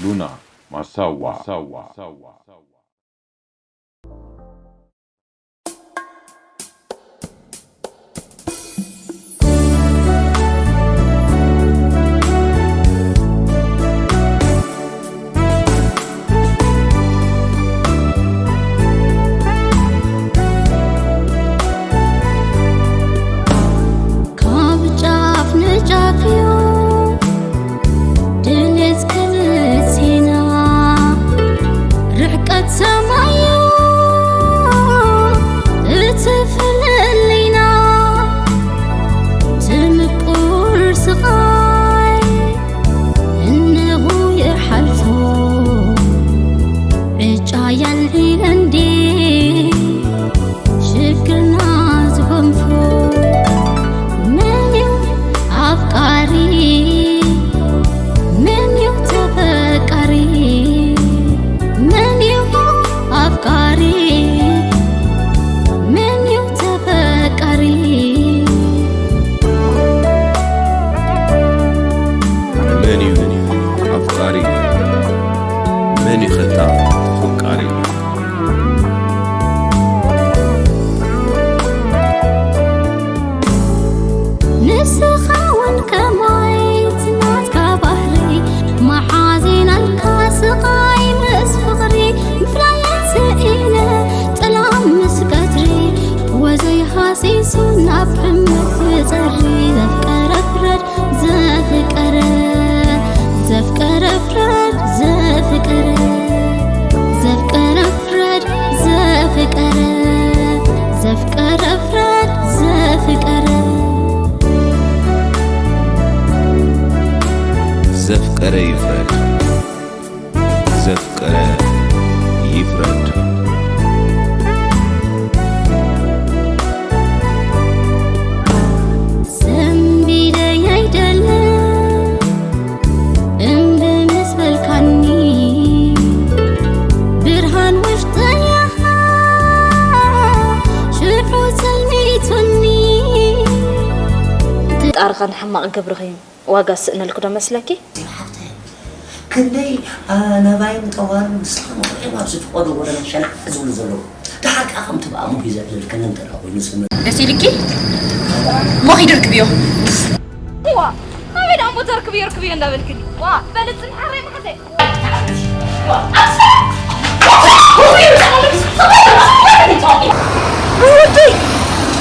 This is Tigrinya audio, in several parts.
ሉና ማሳዋ። ካብ ጫፍ ንጫፍ እዩ ድሌት ክልቴና፣ ርሕቀት ሰማይ እዩ እቲ ፍልልይና። ትምቁር ስቓይ እንሆ ይሓልፎ፣ ዕጫ የልዕል እንዴ ሽግርና ዝጎንፎ። መን እዩ ኣፍቃሪ? መን እዩ ተፈቃሪ? መን እዩ ኣፍቃሪ? መን እዩ ተፈቃሪ? መን እዩ ኣፍቃሪ? መን እዩ ኸታ ተፈቃሪ? ንስኻ እውን ከማይ እቲ ናትካ ባህሪ፣ መሓዚናልካ ስቓይ ምስ ፍቕሪ፣ ምፍላይ ስኢነ ጥላም ምስ ቀትሪ፣ ወዘይ ሃሲሱ ናብ ሕመት ክጸሪ። ዘፍቀረ ፍረድ ዘፍቀረ፣ ዘፍቀረ ፍረድ ዘፍቀረ፣ ዘፍቀረ ፍረድ ዘፍቀረ፣ ዘፍቀረ ፍረድ ዘፍቀረ። ዘፍቀረ ይፍረድ፣ ዘፍቀረ ይፍረድ። ሰንቢደይ ኣይደለ እምቢ ምስ በልካኒ፣ ብርሃን ውሽጠይ ኣኻ ሽዑ ጸልሚቱኒ። ምጣርኻን ሕማቕ ግብርኺን ዋጋ ዝስእነልኪ ዶ መስለኪ? ሓብተይ፣ ክንደይ ኣናባይን ጠዋርን ንስኻ ምኽንያት ኣብዚ ፈቐዶ ጎደና ሸናዕ ዝብሉ ዘለዉ። ደሓር ከኣ ከምቲ ብኣእምሮ እዩ ዘዕልልክን እንተ ደኣ ኮይኑ ስምዕ። ደስ ኢልኪ? እሞ ኺዲ ርክብዮ። ዋ ኣበይ ደኣ እሞ ተርክብዮ ርክብዮ እንዳበልክኒ? ዋ በል ጽንሓረ ማሕተይ። ውይ ወደይ!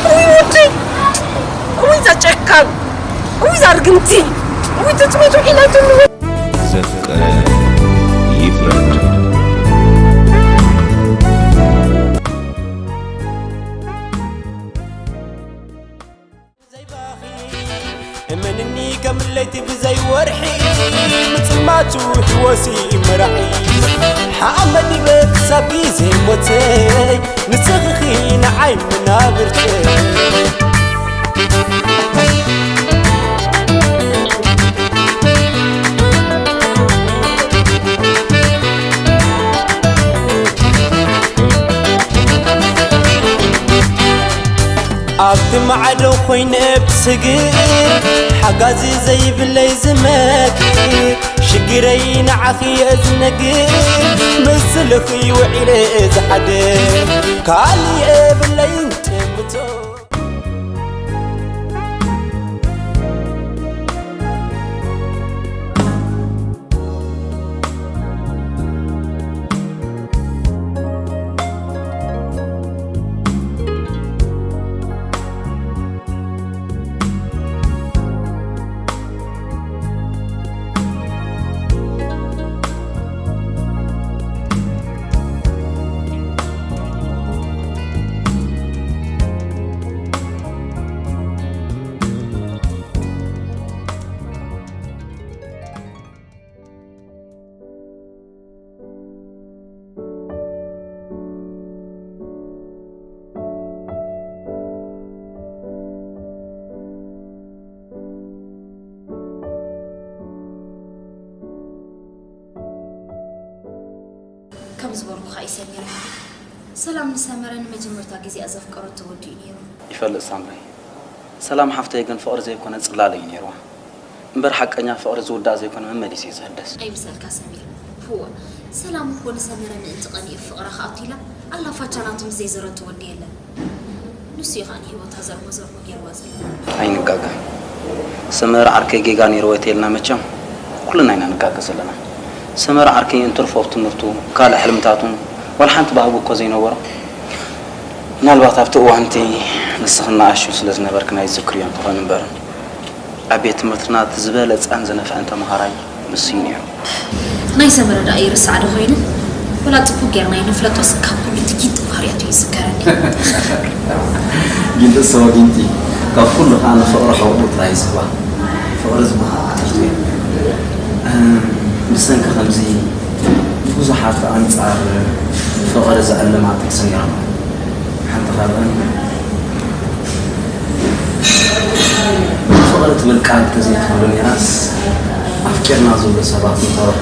ውይ ወደይ! ውይ እዛ ጨካን! ውይ እዛ ርግምቲ! ውይ ትጽበቱ ኢላትኒ! ዘፍቀረ ይፍረድ። እመንኒ ከም ለይቲ ብዘይ ወርሒ ምጽማቱ ሕወሲ መራሒ ሓመድ ይበል ክሳብ ግዜ ሞተይ ንስኺ ንዓይ መናብርተይ። ኣብቲ ማዕዶ ኮይነ ብስግር ሓጋዚ ዘይብለይ ዝመክር ሽግረይ ንዓኺ እየ ዝነግር ምስልኺ ውዒለ ዝሓድር ካልእ የብለይን ጥምቶ። ከም ዝበልኩኻ እዩ ሰሚረ። ሰላም ንሰመረ ንመጀመርታ ግዜኣ ዘፍቀረቶ ወዲኡ ነይሩ። ይፈልጥ ሳምሪ፣ ሰላም ሓፍተይ ግን ፍቕሪ ዘይኮነ ጽላለ እዩ ነይርዋ። እምበር ሓቀኛ ፍቕሪ ዝውዳእ ዘይኮነ መመሊሱ እዩ ዝህደስ። ኣይምሰልካ ሰሚር። ህወ ሰላም እኮ ንሰመረ ምእንቲ ቀኒኡ ፍቕራ ክኣቱ ኢላ ኣላፋቻ ናቱ ምስ ዘይዘረቶ ወዲ የለን። ንሱ እዩ ከኣ ንህይወታ ዘርሞ ዘርሞ ገይርዋ ዘሎ። ኣይንጋገ። ሰመረ ዓርከይ ጌጋ ነይርዎ ተይልና መቸም ኩልና ኢና ንጋገ ዘለና። ሰመረ ዓርከይ እንትርፎ ኣብ ትምህርቱ ካልእ ሕልምታቱን ዋላ ሓንቲ ባህጊ እኮ ዘይነበሮ። ምናልባት ኣብቲ እዋንቲ ንስኽን ንኣሹ ስለ ዝነበርክን ኣይትዝክርዮን ትኾን እምበር ኣብ ቤት ትምህርትና እቲ ዝበለጸን ዝነፍዐን ተምሃራይ ንሱ እዩ ነይሩ። ናይ ሰመረ ደኣ ይርሳዕ ዶ ኮይኑ? ወላ ጽቡቕ ጌርና ኣይንፍለጦስ ካብ ኩሉ እቲ ጊንጢ ባህርያቱ ይዝከረኒ። ጊንጢ እሰወ ጊንጢ ካብ ኩሉ ከዓ ንፍቕሪ ሕቑኡ ጥራይ እዩ ዝህባ። ፍቕሪ ዝበሃል ክትሕቱ እየ። ብሰንኪ ከምዚ ብዙሓት ኣንጻር ፍቕሪ ዝዕልማ ጥቕሲ ነይሮም። ሓንቲ ካብአን ፍቕሪ ትብል ቃል ተዘይትህሉ ነይራስ ኣፍቂርና ዝብሉ ሰባት ምተረፉ።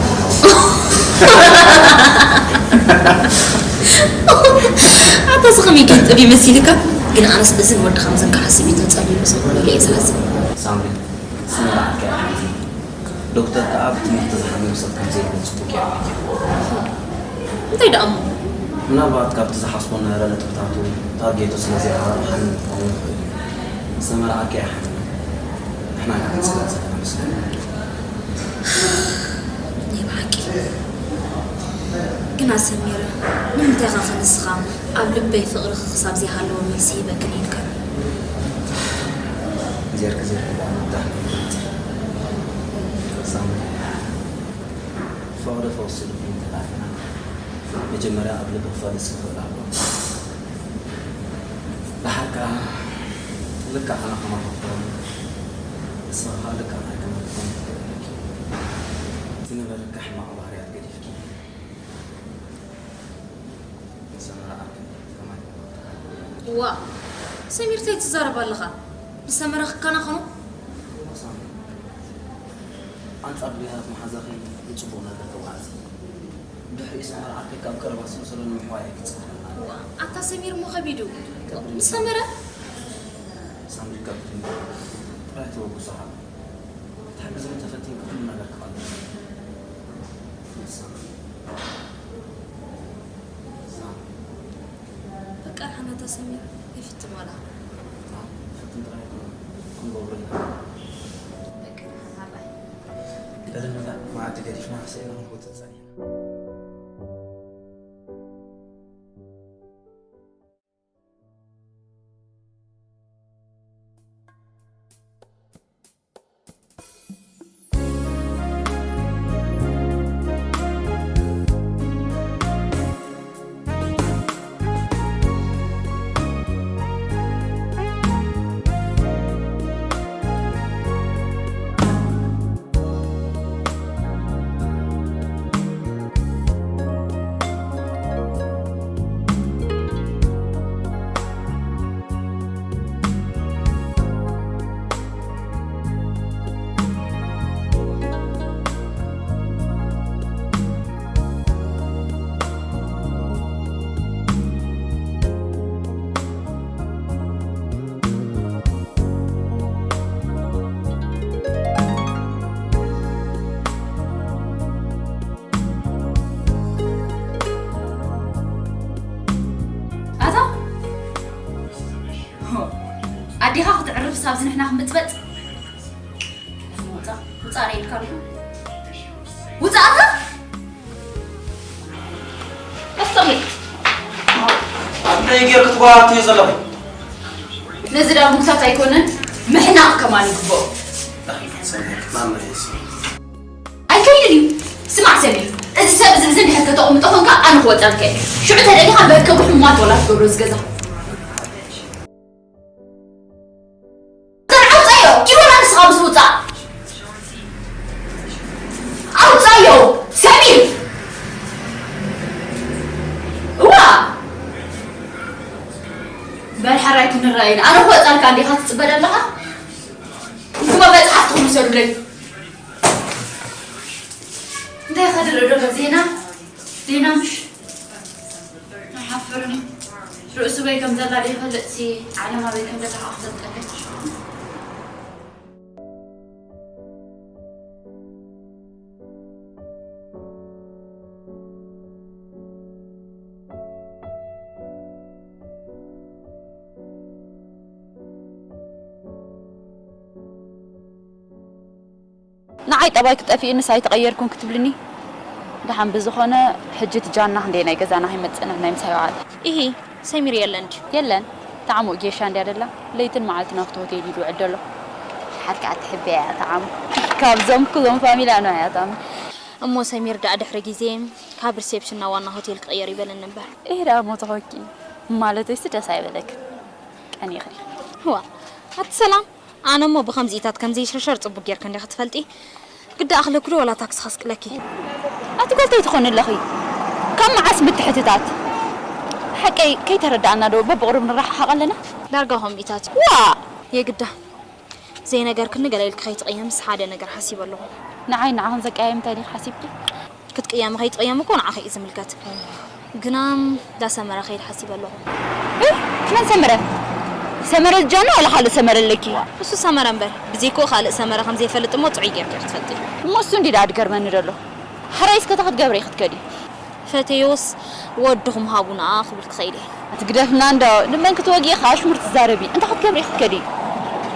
ኣታ እዚ ከመይ ጌጥ ድዩ መሲልካ? ግን ኣነስ እዝን ወዲ ከምዝን ክሓስብ እዩ ተጸሊሉ ሰብ ኩሉ ኢለ እየ ዝሓስብ። ሳምሪ ስምራዕካ ዶክተር ከዓ ብትምህርቲ ዝሓመም ሰብ ከምዘይብሉ ፅቡቅ ይርኣየካ። እንታይ ደኣ እሞ? ምናልባት ካብቲ ዝሓስቦ ነበረ ነጥብታቱ ታርጌቱ ስለዘይዓረቐ ሓሚሙ ክኸውን ይኽእል እዩ። ዝተመርዓካ ይሓምም። ንሕና ኢና ክንፅበ ዘለና መስለኒ። ናይ ብሓቂ ግና ሰሚረ ንምንታይ ኢኻ ንስኻ ኣብ ልበይ ፍቕርኺ ክሳብ ዘይሃለወ መልሲ ሂበ ክልኢልካ? ጌርኪ ዘይትብልኒ ዳሕና ይበልጽ። ሳምሪ፣ ፍቕሪ ፈውሲ ልቢ እንተላዕልና፣ መጀመርያ ኣብ ልቢ ክፈልጥ ክኽእል ኣለዎ። ደሓር ከኣ ልክዕ ኣነ ከማኺ ክኸውን፣ ንስኺ ከኣ ልክዕ ኣነ ከማኺ ክትኮኒ ትኽእሊ ኢኺ። ዝነበረኪ ሕማቕ ባህርያት ገዲፍኪ፣ ንሰመረ ዓርኪ ከማይ ክኾን። ዋእ ሰሚር ታይ ትዛረብ ኣለኻ? ንሰመረ ክከናኸኖ? ሳሚ፣ ኣንጻር ድልየታት መሓዛኺ ንጽቡቕ ነገር ተጓዓዚ። ድሕሪኡ ሰመረ ዓርከይ ካብ ቀረባ ስለ ዘሎ ንምሕዋይ ኣይክጽበን። ዋእ ኣታ ሰሚር እሞ ከቢዱ። ንሰመረ? ሳምሪ ከቢዱ። ጥራይ ተበግሶ ሃብ። ክትሕግዝኒ ተፈቲንኪ ኩሉ ነገር ክቐልል። ንሳ በቃ ሓናታ ሰሚር ይፍትን ዋላ። ይፍትን ጥራይ ኣይኮነን፣ ክንገብሮ ኢና። በቃ ሓናታ። ቀደም ኢላ መኣዲ ገዲፍና ስኢና ክንጎትት ጸኒሕና። ኣታ ኣዴኻ ክትዕርፍስ ኣብዚ ንሕና ክንብጥበጥ? ውፃእ ውፃእ ረ ኢልካ ኣለኹ። ውፃእ ኣታ ኣስተውዕል። ኣንታይ ጌርክ ትጓሃት እየ ዘለኹ። ነዚ ዳጉታት ኣይኮነን ምሕናቕ ከማን ይግብኦ። ሰሚር ማማ እየ። ኣይከይድን እዩ። ስማዕ ሰሚር፣ እዚ ሰብ እዚ ብዚ እንድሕር ከተቕምጦ ኮንካ ኣነ ክወፀልካ እየ። ሽዑ ተደሊኻ በከ ጉሕማት ወላ ትገብሮ እዚ ገዛ። ኣውፃዮ ኪቦና ንስኻ ምስ ውፃእ ኣውፃዮ ሰሚር እዋ በል ሓራይ ክንረኣይን ኣነ ክወፃልካ እንዲኻ ትፅበ ዘለኻ እኩባ መፅሓፍትኹም ውሰዱለይ እንታይ ኸድር ዶ ዜና ዜና ምሽ ኣይሓፍርን እዩ ርእሱ በይ ከም ዘላ ዘይፈልጥ ሲ ዓለም ኣበይ ከም ዘላ ከዓ ክፈልጠለይ ንዓይ ጠባይ ክጠፊእንስ ኣይተቐየርኩን ክትብልኒ? ደሓን ብዝኾነ፣ ሕጂ እቲ ጃና ክንደይ ናይ ገዛና ከይመጽእ ንሕና ምሳይ ይውዓል። ኢሂ፣ ሰሚር የለን ድዩ? የለን። ተዓሙቕ ጌሻ እንድያ ደላ። ለይትን መዓልትን ኣብቲ ሆቴል እዩ ዝውዕል ዘሎ። ሓርካ ኣትሕበያ እያ ተዓሙ። ካብዞም ኩሎም ፋሚልያ ንዓያ ታሚ። እሞ ሰሚር ደኣ ድሕሪ ግዜ ካብ ሪሴፕሽን ናብ ዋና ሆቴል ክቕየር ይበለኒ እምበር። ኢሂ ደኣ እሞ ተኾኪ። ማለተይሲ ደስ ኣይበለክ። ቀኒኺ። ዋ፣ ኣቲ ሰላም። ኣነ እሞ ብኸምዚኢታት ከም ዘይሽርሸር ጽቡቅ ጌርኪ እንዲኺ ትፈልጢ። ግዳ ኣኽለኪ ዶ ዋላ ታክሲ ከስቅለኪ? ኣቲ ጓል እንታይ ትኾኒ ኣለኺ? ካብ መዓስ ምትሕትታት? ሓቀይ ከይተረዳእና ዶ በብቕሩብ ንረሓሓቕ ኣለና? ዳርጋ ከምኢታት። ዋ! የግዳ ዘይነገርክኒ ገለ ኢልኪ ከይትቕየምስ ሓደ ነገር ሓሲበ ኣለኹ። ንዓይ ንዓኽን ዘቀያይም እንታይ ዲኺ ሓሲብኪ? ክትቅየሚ ከይትቕየሚ እኮ ንዓኺ እዩ ዝምልከት። ግና ዳ ሰመረ ከይድ ሓሲበ ኣለኹ። እህ፣ መን ሰመረ? ሰመረ ጃኖ ዋላ ካልእ ሰመረ ኣለኪ? እሱ ሰመረ እምበር፣ ብዘይክኡ ካልእ ሰመረ ከም ዘይፈልጥ እሞ ጥዑይ ጌርኪ ኢኺ ትፈልጢ። እሞ እሱ እንዲ ደኣ ድገርመኒ ደሎ። ሕራይ እስከ እንታይ ክትገብሪ ኢኺ ክትከዲ? ፈተዮስ ወድኹም ሃቡና ክብል ክኸይድ እየ። ኣቲ ግደፍና እንዶ፣ ንመን ክትወግኢ ኢኺ ኣሽሙር ትዛረቢ? እንታይ ክትገብሪ ኢኺ ክትከዲ?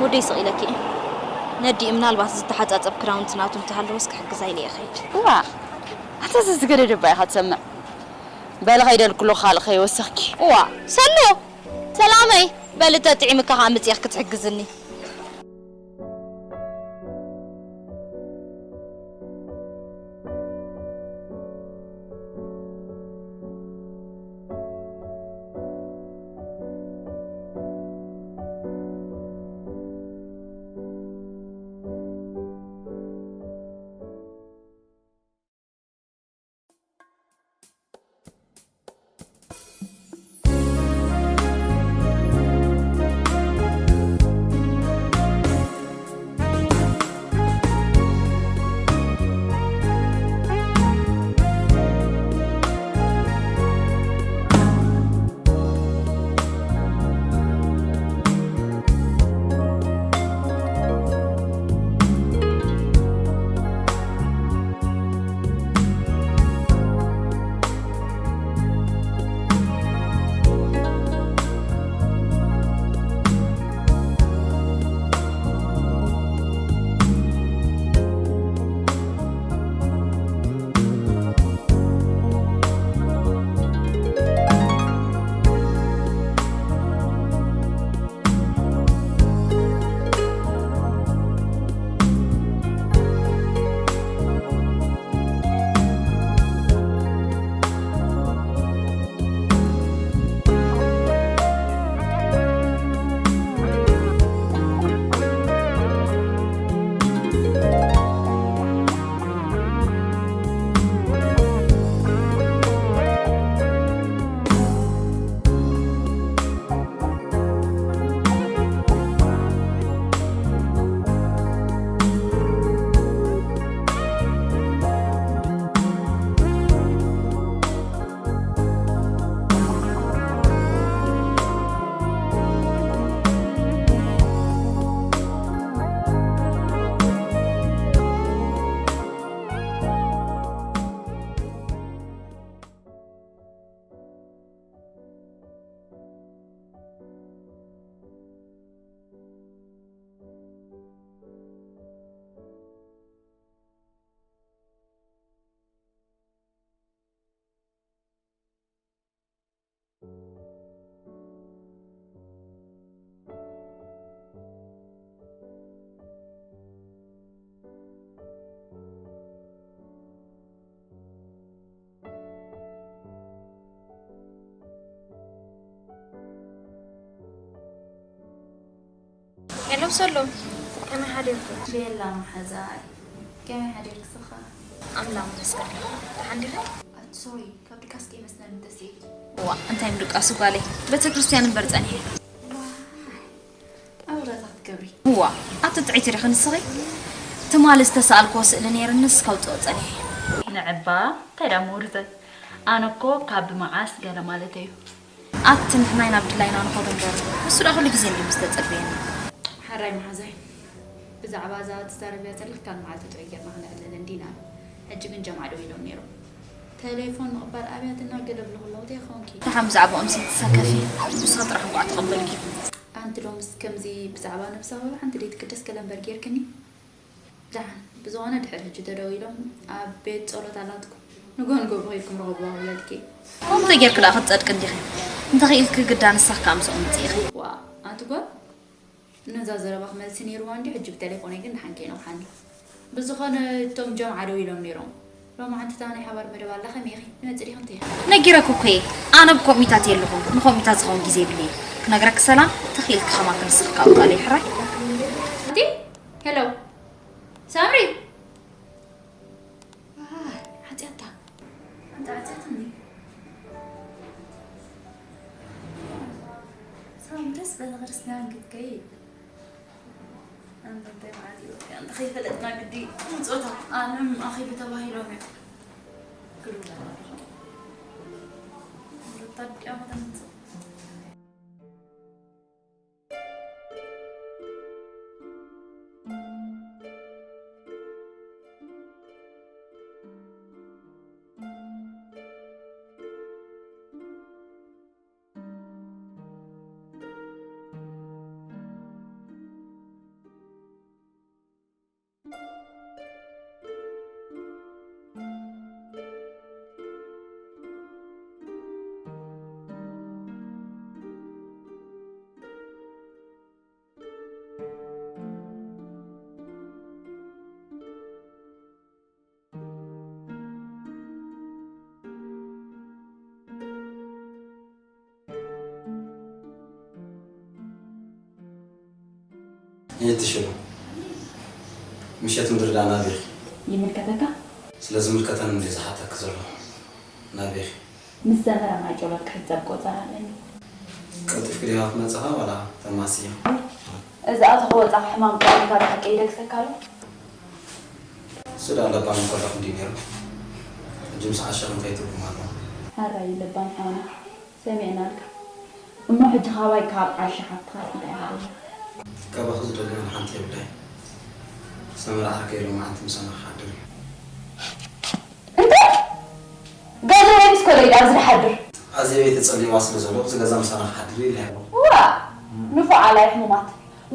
ወደይ ስቕ ኢለኪ እየ። ነዲኡ ምናልባት ዝተሓጻጸብ ክዳውንቲ ናቱ እንተሃለወስ ክሕግዛ ኢለ እየ ክኸይድ። እዋ፣ ኣታ እዚ ዝገደደ እባ ኢኻ ትሰምዕ። በሊ ኸይደልኩ ኣለኹ ካልእ ከይወሰኽኪ። እዋ፣ ሰሎ፣ ሰላመይ፣ በሊ ተጥዒምካ ኸኣ መጺእኺ ክትሕግዝኒ። ሄሎ ሰሎ፣ ከመይ ሓዲርኩም? ቤላ መሓዛይ፣ ከመይ ሓዲርክስኻ? ኣምላኽ ይመስገን። ደሓን ዲኺ? ኣቲ ሶሪ፣ ካብ ድቃስ ከይመስለኒ ተሲእኪ። እዋ፣ እንታይ ምድቃሱ ጓለይ? ቤተ ክርስቲያን እምበር ጸኒሐ። ዋይ፣ ኣብ ገዛ ክትገብሪ። እዋ፣ ኣቲ ጥዕይቲ ዲኺ ንስኺ? ትማሊ ዝተሳእልክዎ ስእሊ ነይርንስ ከውጽኦ ጸኒሐ። ንዕባ፣ እንታይ ደኣ ምውርዘ? ኣነ እኮ ካብ መዓስ ገለ ማለተይ እዩ። ኣቲ ንሕናይ ናብ ድላይና ንኸዶ እምበር፣ ንሱ ደኣ ኩሉ ግዜ እንድዩ ምስ ተጸበየና። ሕራይ መሓዛይ፣ ብዛዕባ እዛ ትዛረብያ ዘለኺ ካልእ መዓልቲ ጥዑይ ጌርና ክነዕልል እንዲና። ሕጂ ግን ጀምዓ ደው ኢሎም ነይሮም። ተሌፎን ምቕባል ኣብያት እናገለብሉ ከለዉ እንታይ ይኸውን? ደሓን ብዛዕባኦምሲ ትሳከፊ፣ ንሳ ጥራሕ እንቋዕ ተቐበልኪ። ኣንቲ ሎምስ ከምዚ ብዛዕባ ነብሳ ዋላ ሓንቲ ደይትግደስ ገለ እምበር ጌርክኒ? ደሓን፣ ብዝኾነ ድሕር ሕጂ ተደዊሎም ኣብ ቤት ጸሎት ኣላትኩም፣ ንጎ ንጎ ብኸይድኩም ረኸብዋ ክብለልኪ። ከምኡ ተጌርኪ ደኣ ክትጸድቂ እንዲኺ? እንተኽኢልኪ ግዳ ንስኺ ከኣ ምስኦም ምጺ ኢኺ። ዋ፣ ኣንቲ ጓል፣ ነዛ ዘረባኺ መልሲ ነይርዋ እንድዩ፣ ሕጂ ብቴሌፎነይ ግን ደሓን ከይነውሓኒ። ብዝኾነ፣ እቶም ጀምዓ ደዊሎም ነይሮም። ሎማዓንቲ እታ ናይ ሓባር መደብ ኣላ፣ ከመይ ኢኺ? ንመጽእ ዲኺ? እንታይ ኢኺ? ነጊረኪ እኮ እየ። ኣነ ብኮሚታት የለኹን። ንኮሚታት ዝኸውን ግዜ የብለይን። ክነግረኪ ሰላም፣ ተኽኢልኪ ከማኺ ንስኺ ካብ ቃለይ ሕራይ። እቲ? ሄሎ። ሳምሪ! ኣይ፣ ዓጽያታ። ኣንታ ዓጽያትኒ። ሳምሪ ደስ በለ ክርስትያን ክትከይድ። ኣንታ እንታይ መዓት እዩ? ኣንታ ከይፈለጥና ግዲ ምጾታ። ኣለም ኣኺሉ ተባሂሎም እዮም። ክሉ ሩታ ድያ ከተምጽእ? እየትሽሉ ምሸት ምድሪ ደኣ ናበይ ኢኺ? ይምልከተካ? ስለ ዝምልከተኒ እንድየ ዝሓተኪ ዘለኹ። ናበይ ኢኺ? ምስ ሰመረ ማይ ጨሎት ክሕጸብ ቆጸራ ኣለኒ። ቀልጢፍኪ ዲኻ ክትመጽኻ ዋላ ተማስያ? እዚ ኣቶ ከወጻኻ ሕማም ቆልካ ብሓቂ ይደግሰካ ኣሎ? እሱ ደኣ ለባም እንከለኹ እንድዩ ነይሩ። ሕጂ ምስ ዓሸኹ እንታይ ትርጉም ኣለዎ? ሕራይ ለባም ሓውና፣ ሰሚዕናልካ። እሞ ሕጂ ካባይ ካብ ዓሻ ሓፍትኻስ እንታይ ኢኻ ደልያ? ካባኺ ዝደሊ ዋላ ሓንቲ የብለይን። ሰመረ ዓርከይ ሎማዓንቲ ምሳና ክሓድር እዩ። እንታይ? ገዛ ናይ ምስ ኮለይድ ኣብዚ ዝሓድር? ኣዜበይ ተጸሊዋ ስለ ዘሎ ኣብዚ ገዛ ምሳና ክሓድር ኢለ ኣለኹ። ዋ! ንፉዓት ኣይሕሙማት።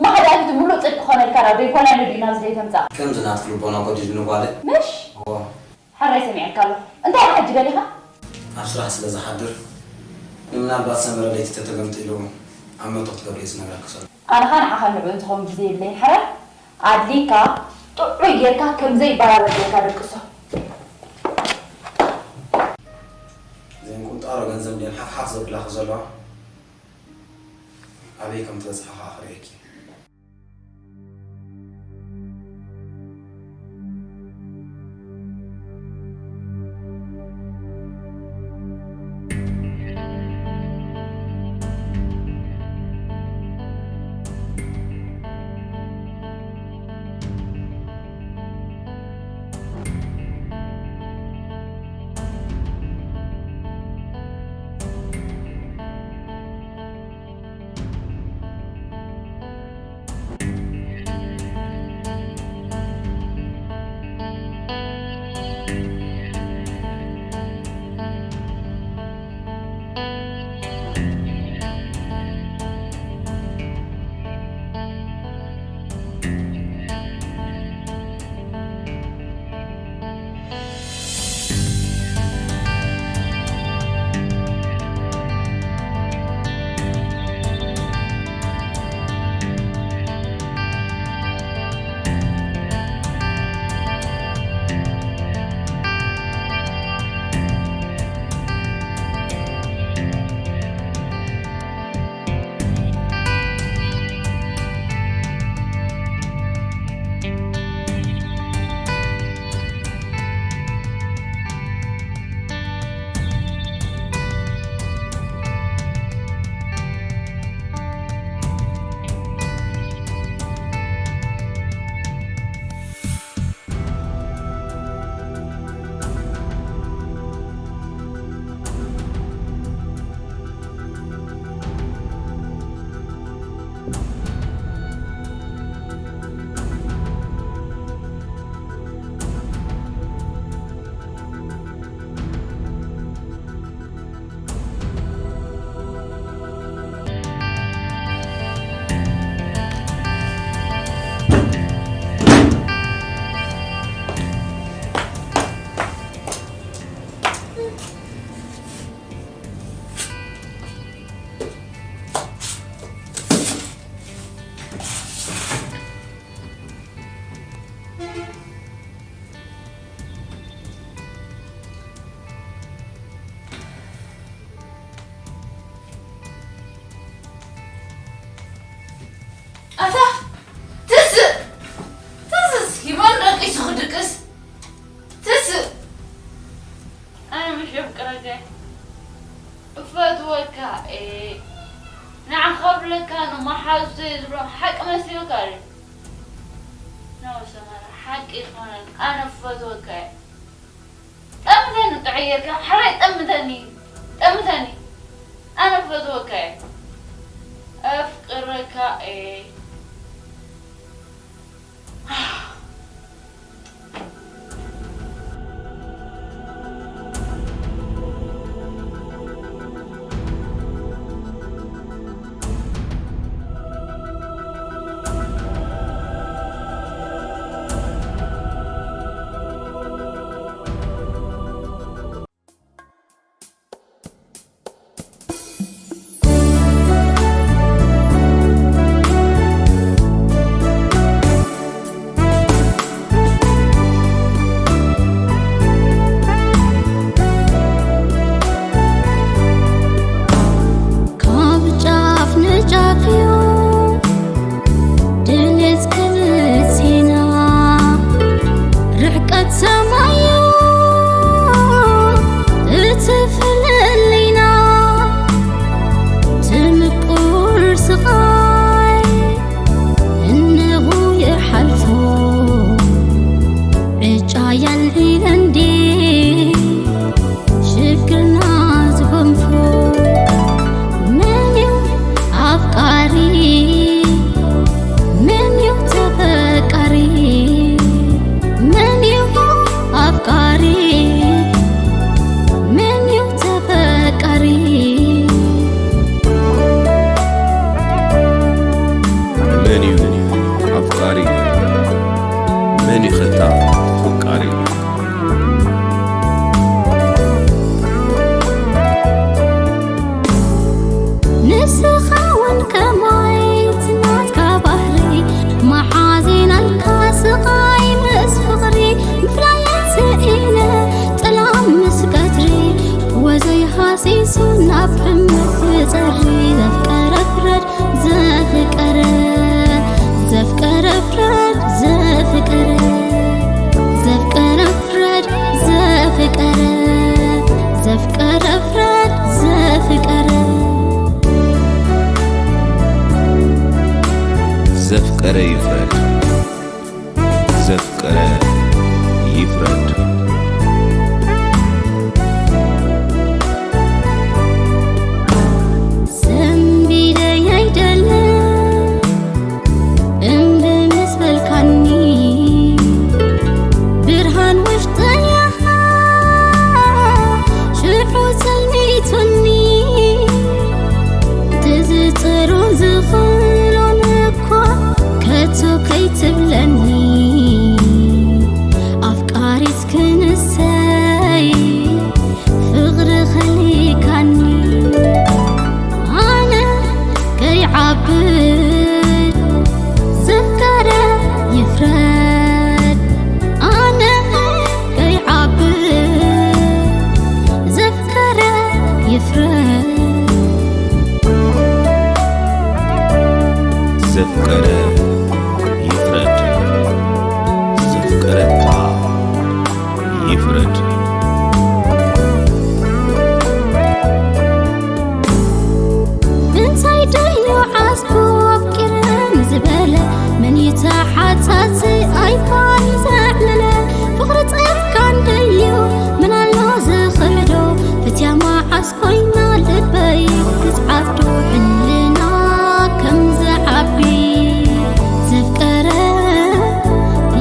ማዕዳ እቲ ምሉእ ጽድቂ ኮነልካ ናብ ደይ ኮላይነ ድዩ ናብዚ ደይ ተምጻእ? ከምዚ ናትኪ ልቦና ጎዲልኒ ጓለይ። ምሽ? እዎ። ሕራይ ሰሚዐልካ ኣለኹ። እንታይ ኢኻ ሕጂ ደሊኻ? ኣብ ስራሕ ስለ ዝሓድር፣ ንምናልባት ሰመረ ለይቲ ተተገምጢሉ ኣብ መርቶ ክትገብሪ እየ ዝነግረኪ ዘሎ። ኣነ ኸኣ ንዓኻን ንዕኡን ዝኸውን ግዜ የብለይን። ሕራይ ኣድሊካ ጥዑይ ጌርካ ከም ዘይበራበር ጌርካ ደቅሶ። እዘን ቁንጣሮ ገንዘብ እንድየን ሓፍሓፍ ዘብላኺ ዘለዋ፣ ኣበይ ከም ትበጽሓ ኸኣ ክርእየኪ። ኣነ መሓዙ ዝብሎ ሓቂ መሲሉካ ድዩ? ኖ ሰመረ፣ ሓቂ ኣይኮነን። ኣነ ክፈትወካ እየ። ጠምተኒ ጥዑይ ጌርካ፣ ሓራይ ጠምተኒ፣ ጠምተኒ። ኣነ ክፈትወካ እየ። ኣፍቅረካ እየ። ካብ ጫፍ ንጫፍ እዩ ድሌት ክልቴና፣ ርሕቀት ሰማይ እዩ እቲ ፍልልይና። ትምቁር ስቓይ እነሆ ይሓልፎ፣ ዕጫ ያልዒለ እንዴ ሽግርና ዝጎንፎ። መን እዩ ኣፍቃሪ? መን እዩ ተፈቃሪ? መን እዩ ኣፍቃሪ? መን እዩ ተፈቃሪ? መን እዩ ኣፍቃሪ? መን እዩ ኸታ ተፈቃሪ? ንስኻ እውን ከማይ እቲ ናትካ ባህሪ፣ መሓዚናልካ ስቓይ ምስ ፍቕሪ፣ ምፍላይ ስኢነ ጥላም ምስ ቀትሪ፣ ወዘይ ሃሲሱ ናብ ሕመት ክጸሪ፣ ዘፍቀረ ፍረድ ዘፍቀረ፣ ዘፍቀረ ፍረድ ዘፍቀረ፣ ዘፍቀረ ፍረድ ዘፍቀረ፣ ዘፍቀረ ፍረድ ዘፍቀረ። ዘፍቀረ ይፍረድ፣ ዘፍቀረ ይፍረድ። ሰንቢደይ ኣይደለ እምቢ ምስ በልካኒ፣ ብርሃን ውሽጠይ ኣኻ ሽዑ ጸልሚቱኒ። ትዝጽሩ ዝኽእሎን እኳ ከቶ ከይትብለኒ፣ ኣፍቃሪት ክንሰይ ፍቕሪ ከሊካኒ። ኣነ ከይዓብድ ዘፍቀረ ይፍረድ፣ ኣነ ከይዓብድ ዘፍቀረ ይፍረድ። ዘፍቀረ ይፍረድ፣ ዘፍቀረታ ይፍረድ። እንታይ ደዩ ዓስቡ ኣፍቂረ ንዝበለ፣ መን ይተሓታቲ ኣይፋል ዘዕለለ? ፍቕሪ ጸድካ እንደዩ ምን ኣሎ ዝኽሕዶ? ፍትያ መዓስ ኮይና ልበይ ክትዓብዶ? ሕልና ከም ዝዓቢ ዘፍቀረ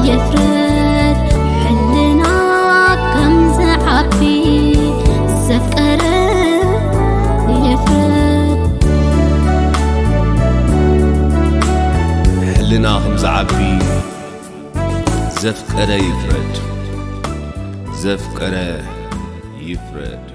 ይፍረድ፣ ሕልና ከም ዝዓቢ ዘፍቀረ ይፍረድ። ሕልና ከም ዝዓቢ ዘፍቀረ ይፍረድ፣ ዘፍቀረ ይፍረድ።